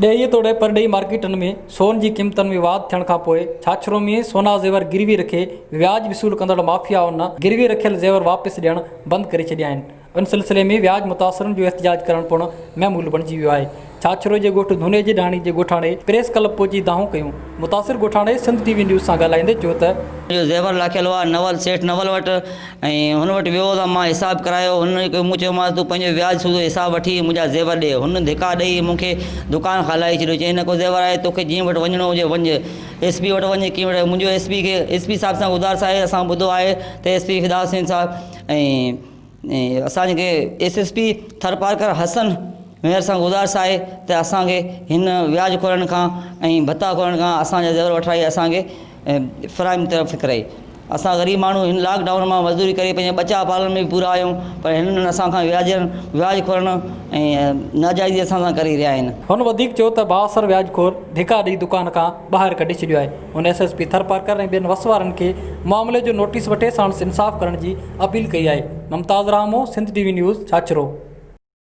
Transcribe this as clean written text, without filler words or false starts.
ڏيهي توڙي پرڏيهي مارڪيٽن ۾ سون جي قيمتن ۾ واڌ ٿيڻ کانپوء ڇاڇرو ۾ سونا زيور گروي رکي وياج وصول ڪندڙ مافيائن گروي رکيل زيور واپس ڏيڻ بند ڪري ڇڏيا آهن. ان سلسلي ۾ وياج متاثرن جو احتجاج ڪرڻ پڻ معمول بڻجي ويو آهي. ڇاڇرو جي ڳوٺ ڌوني جي ڍاڻي جي ڳوٺاڻي پريس ڪلب پهچي دانهون ڪيون. متاثر ڳوٺاڻي سنڌ ٽي وي نيوز سان ڳالهائيندي چيو ته. جو زيور لاکيل هئا نول سيٺ نول وٽ ۽ هن وٽ ويو ته مان حساب ڪرايو هن مون چيومانس تون پنهنجو وياج سوڌو حساب وٺي منهنجا زيور ڏي هن ڌڪا ڏئي مون کي دڪان کان لاهي ڇڏيو چيائين نه ڪو زيور آهي توکي جنهن وٽ وڃڻو هجي وڃ ايس پي وٽ وڃ ڪنهن وٽ منهنجو ايس پي کي ايس پي صاحب سان گذارش آهي اسان ٻڌو آهي ته ايس پي فدا حسين صاحب ۽ اسان کي ايس ايس پي ٿرپارڪر حسن ميهر سان گذارش آهي ته اسان کي هن وياج خورن کان ۽ ڀتا خورن کان اسان جا زيور وٺرائي اسان کي فراهم طرف ڪرائي اسان غريب ماڻهو هن لاڪ ڊائون مان مزدوري ڪري پنهنجا ٻچا پالڻ ۾ به پورا آهيون پر هنن اسان کان وياجن وياج خورن ۽ ناجائزي اسان سان ڪري رهيا آهن. هن وڌيڪ چيو ته بااثر وياج خور ڌڪا ڏئي دڪان کان ٻاهر ڪڍي ڇڏيو آهي. هن ايس ايس پي ٿرپارڪر ۽ ٻين وس وارن کي معاملي جو نوٽيس وٺي ساڻس انصاف ڪرڻ جي اپيل ڪئي آهي. Mumtaz Rahmo, Sindh T V news, Chachro.